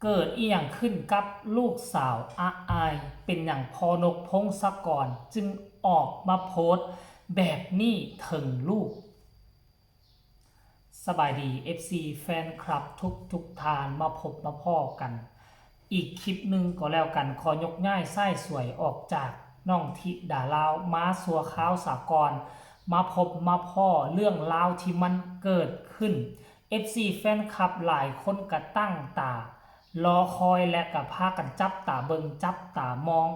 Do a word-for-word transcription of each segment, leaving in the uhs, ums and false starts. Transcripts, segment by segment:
เกิดอีหยังขึ้นกับลูกสาวอาอาย เป็นหยังพ่อนกพงศกรจึงออกมาโพสต์แบบนี้เถิงลูก สบายดี เอฟซี แฟนคลับทุกทุกท่าน มาพบมาพ้อกัน อีกคลิปหนึ่งก็แล้วกัน ขอยกย้ายสายสวยออกจากน้องธิดาลาวมาสัวข้าวสากร มาพบมาพ้อเรื่องราวที่มันเกิดขึ้น เอฟซี แฟนคลับหลายคนก็ตั้งตา รอคอยและก็พากันจับตาเบิ่งจับตามอง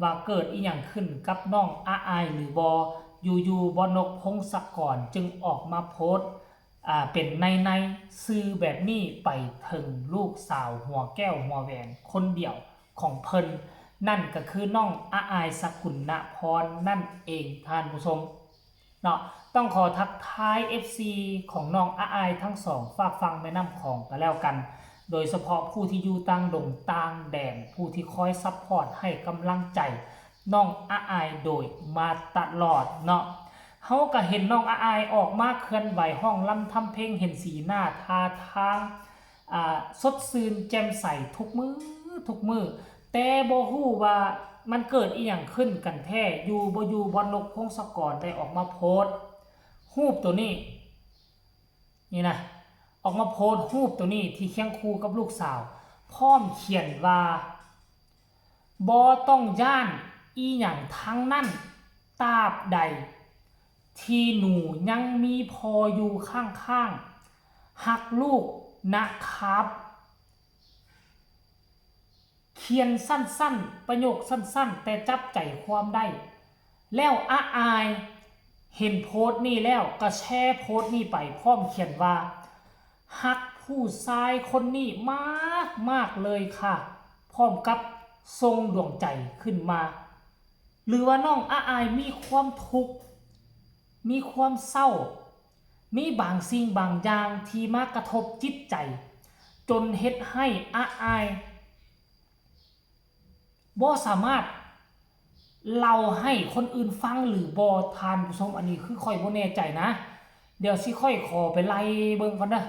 ว่าเกิดอีหยังขึ้นกับน้องอาอายหรือบอ อยู่ๆ บอนกพงศกรจึงออกมาโพสต์ อ่า เป็นในในๆ ซื่อแบบนี้ไปเถิงลูกสาวหัวแก้วหัวแหวนคนเดียวของเพิ่น นั่นก็คือน้องอาอายสกุณณพรนั่นเองท่านผู้ชม เนาะ ต้องขอทักทาย เอฟซี ของน้องอาอายทั้งสองฝากฝั่งแม่น้ำของก็แล้วกัน โดยเฉพาะผู้ที่อยู่ต่างดงต่างแดน ผู้ที่คอยซัพพอร์ตให้กำลังใจน้องอาอายโดยมาตลอดเนาะ เฮาก็เห็นน้องอาอายออกมาเคลื่อนไหวฮ้องรำทำเพลง เห็นสีหน้าท่าทาง อ่า สดชื่นแจ่มใสทุกมื้อทุกมื้อ แต่บ่ฮู้ว่ามันเกิดอีหยังขึ้นกันแท้ อยู่บ่อยู่บอนกพงศกรได้ออกมาโพสต์รูปตัวนี้ นี่นะ ออกมาโพสต์รูปตัวนี้ที่เคียงคู่กับลูกสาว พร้อมเขียนว่า บ่ต้องย้านอีหยังทั้งนั้น ตราบใดที่หนูยังมีพ่ออยู่ข้างๆ ฮักลูกนะครับ เขียนสั้นๆ ประโยคสั้นๆ แต่จับใจความได้ แล้วอาอายเห็นโพสต์นี้แล้วก็แชร์โพสต์นี้ไปพร้อมเขียนว่า ฮักผู้ชายคนนี้มากมากเลยค่ะ พร้อมกับส่งดวงใจขึ้นมา หรือว่าน้องอาอายมีความทุกข์ มีความเศร้า มีบางสิ่งบางอย่างที่มากระทบจิตใจ จนเฮ็ดให้อาอายบ่สามารถเล่าให้คนอื่นฟังหรือบ่ ท่านผู้ชม อันนี้คือข้อยบ่แน่ใจนะ เดี๋ยวสิข้อยขอไปไล่เบิ่งก่อนเด้อ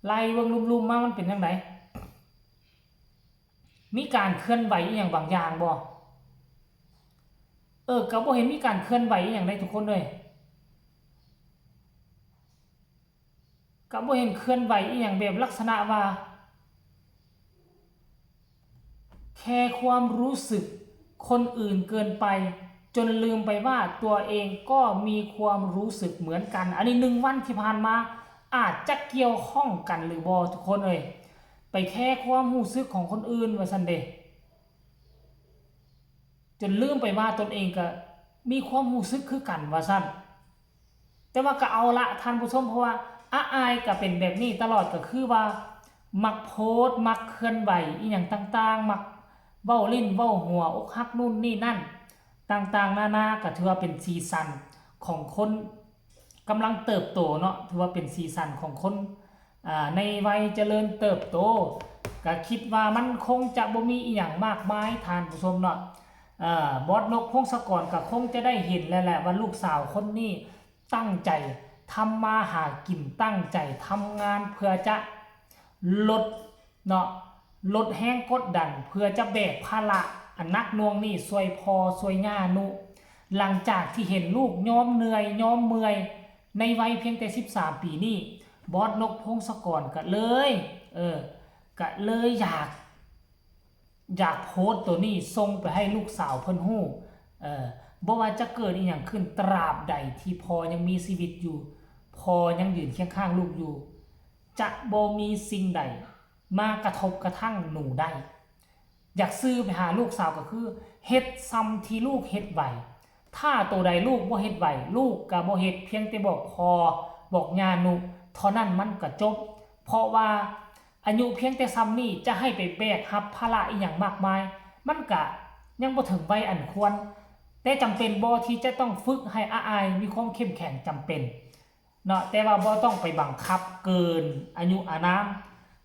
ไล่เบิ่งลุ่มๆ มามันเป็นจั่งใด มีการเคลื่อนไหวอีหยังบางอย่างบ่ เออ ก็บ่เห็นมีการเคลื่อนไหวอีหยังใดทุกคนเลย ก็บ่เห็นเคลื่อนไหวอีหยังแบบลักษณะว่า แคร์ความรู้สึกคนอื่นเกินไป จนลืมไปว่าตัวเองก็มีความรู้สึกเหมือนกัน อันนี้หนึ่งวันที่ผ่านมา อาจจะเกี่ยวข้องกันหรือบ่ทุกคนเอ้ย ไปแคร์ความรู้สึกของคนอื่นว่าซั่นเด้ จนลืมไปว่าตนเองก็มีความรู้สึกคือกันว่าซั่น แต่ว่าก็เอาละท่านผู้ชม เพราะว่าอาอายก็เป็นแบบนี้ตลอด ก็คือว่ามักโพสต์ มักเคลื่อนไหวอีหยังต่างๆ มักเว้าลิ้นเว้าหัว อกหักนู่นนี่นั่น ต่างๆ นานา ก็ถือว่าเป็นสีสันของคนกำลังเติบโตเนาะ ถือว่าเป็นสีสันของคน อ่า ในวัยเจริญเติบโต ก็คิดว่ามันคงจะบ่มีอีหยังมากมายท่านผู้ชมเนาะ เอ่อ บอสนกพงศกรก็คงจะได้เห็นแล้วแหละว่าลูกสาวคนนี้ตั้งใจทำมาหากิน ตั้งใจทำงานเพื่อจะลดเนาะ ลดแรงกดดัน เพื่อจะแบกภาระอันหนักหน่วงนี้ช่วยพ่อช่วยย่านุ หลังจากที่เห็นลูกยอมเหนื่อยยอมเมื่อยในวัยเพียงแต่สิบสามปีนี้ บอสนกพงศกรก็เลย เออ ก็เลยอยาก อยากโพสต์ตัวนี้ส่งไปให้ลูกสาวเพิ่นฮู้ เออ บ่ว่าจะเกิดอีหยังขึ้น ตราบใดที่พ่อยังมีชีวิตอยู่ พ่อยังยืนเคียงข้างลูกอยู่ จะบ่มีสิ่งใดมากระทบกระทั่งหนูได้ อยากสื่อไปหาลูกสาวก็คือ เฮ็ดส่ำที่ลูกเฮ็ดไหว ถ้าตัวใดลูกบ่เฮ็ดไหว ลูกก็บ่เฮ็ด เพียงแต่บอกพ่อ บอกย่านุ เท่านั้นมันก็จบ เพราะว่าอายุเพียงแต่ส่ำนี้จะให้ไปแบกรับภาระอีหยังมากมาย มันก็ยังบ่ถึงวัยอันควร แต่จำเป็นบ่ที่จะต้องฝึกให้อาอายมีความเข้มแข็ง จำเป็นเนาะ แต่ว่าบ่ต้องไปบังคับเกินอายุอานาม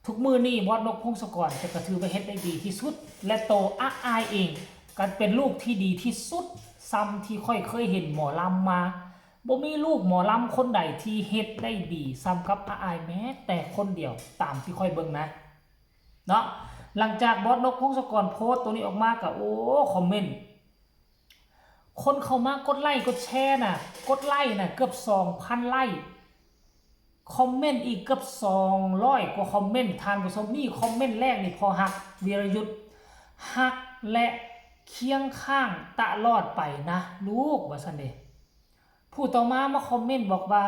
ทุกมื้อนี้บอสนกพงศกรก็ถือว่าเฮ็ดได้ดีที่สุด และโตอาอายเองก็เป็นลูกที่ดีที่สุด ส่ำที่ข้อยเคยเห็นหมอลำมา บ่มีลูกหมอลำคนใดที่เฮ็ดได้ดีส่ำกับอาอายแม้แต่คนเดียว ตามที่ข้อยเบิ่งนะ เนาะ หลังจากบอสนกพงศกรโพสต์ตัวนี้ออกมาก็ โอ้ คอมเมนต์ คนเข้ามากดไลค์กดแชร์น่ะ กดไลค์น่ะเกือบสองพันไลค์ คอมเมนต์อีกเกือบสองร้อยกว่าคอมเมนต์ ท่านผู้ชม นี่คอมเมนต์แรกนี่ พอฮักวีรยุทธ์ ฮักและเคียงข้างตลอดไปนะลูก ว่าซั่นเด้ ผู้ต่อมามาคอมเมนต์บอกว่า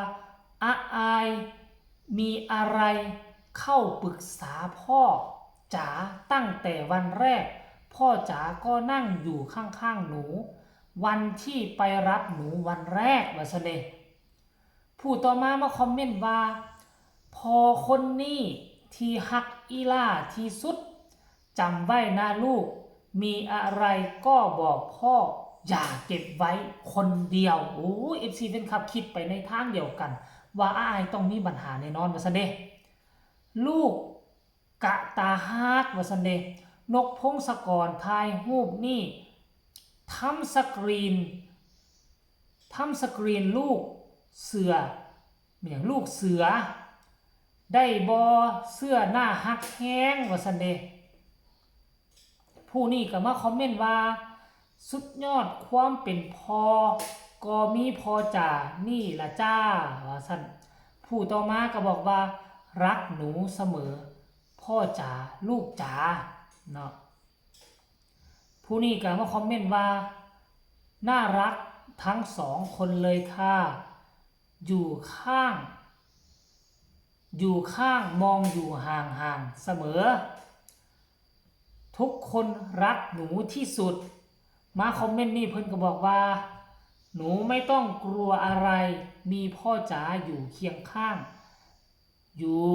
อาอายมีอะไรเข้าปรึกษาพ่อจ๋าตั้งแต่วันแรก พ่อจ๋าก็นั่งอยู่ข้างๆหนู วันที่ไปรับหนูวันแรก ว่าซั่นเด้ ผู้ต่อมามาคอมเมนต์ว่า พ่อคนนี้ที่ฮักอีหล่าที่สุด จำไว้นะลูก มีอะไรก็บอกพ่อ อย่าเก็บไว้คนเดียว โอ้ย เอฟซี แฟนคลับคิดไปในทางเดียวกัน ว่าอาอายต้องมีปัญหาแน่นอน ว่าซั่นเด้ ลูกกะตาฮัก ว่าซั่นเด้ นกพงศกรถ่ายรูปนี่ ทำสกรีน ทำสกรีนลูกเสือ แม่นหยัง ลูกเสือ ได้บ่ เสื้อหน้าฮักแฮง ว่าซั่นเด้ ผู้นี้ก็มาคอมเมนต์ว่า สุดยอดความเป็นพ่อ ก็มีพ่อจ๋านี่ล่ะจ้า ว่าซั่น ผู้ต่อมาก็บอกว่า รักหนูเสมอ พ่อจ๋า ลูกจ๋า เนาะ ผู้นี้ก็มาคอมเมนต์ว่า น่ารักทั้งสองคนเลยค่ะ อยู่ข้าง อยู่ข้าง มองอยู่ห่างๆเสมอ ทุกคนรักหนูที่สุด มาคอมเมนต์นี่เพิ่นก็บอกว่า หนูไม่ต้องกลัวอะไร มีพ่อจ๋าอยู่เคียงข้าง อยู่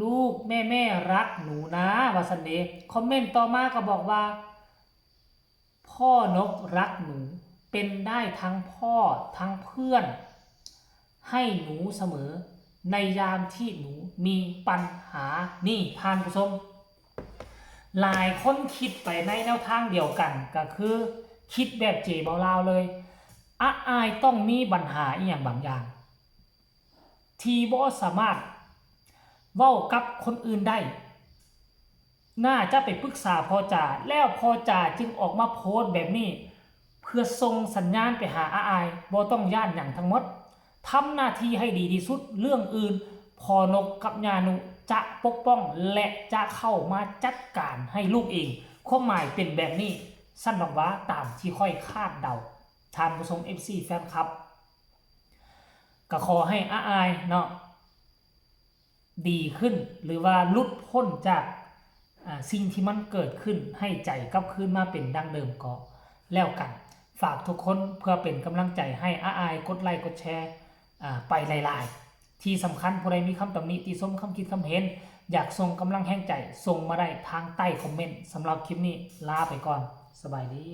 ลูกแม่แม่รักหนูนะ ว่าซั่นเด้ คอมเมนต์ต่อมาก็บอกว่า พ่อนกรักหนู เป็นได้ทั้งพ่อทั้งเพื่อน ให้หนูเสมอ ในยามที่หนูมีปัญหา นี่ท่านผู้ชม หลายคนคิดไปในแนวทางเดียวกัน ก็คือคิดแบบเจเบาลาวเลย อาอายต้องมีปัญหาอีหยังบางอย่าง ที่บ่สามารถเว้ากับคนอื่นได้ น่าจะไปปรึกษาพ่อจ๋า แล้วพ่อจ๋าจึงออกมาโพสต์แบบนี้ เพื่อส่งสัญญาณไปหาอาอาย บ่ต้องย้านหยังทั้งหมด ทำหน้าที่ให้ดีที่สุด เรื่องอื่น พ่อนกกับย่านุจะปกป้อง และจะเข้ามาจัดการให้ลูกเอง ความหมายเป็นแบบนี้ ซั่นดอกหวา ตามที่ข้อยคาดเดา ท่านผู้ชม เอฟซี แฟนคลับ ก็ขอให้อาอายเนาะ ดีขึ้น หรือว่าหลุดพ้นจาก อ่า สิ่งที่มันเกิดขึ้น ให้ใจกลับคืนมาเป็นดังเดิมก็แล้วกัน ฝากทุกคนเพื่อเป็นกำลังใจให้อาอาย กดไลค์กดแชร์ อ่า ไปหลายๆ ที่สำคัญ ผู้ใดมีคำตำหนิติชม คำคิดคำเห็น อยากส่งกำลังแฮงใจ ส่งมาได้ทางใต้คอมเมนต์ สำหรับคลิปนี้ลาไปก่อน สบายดี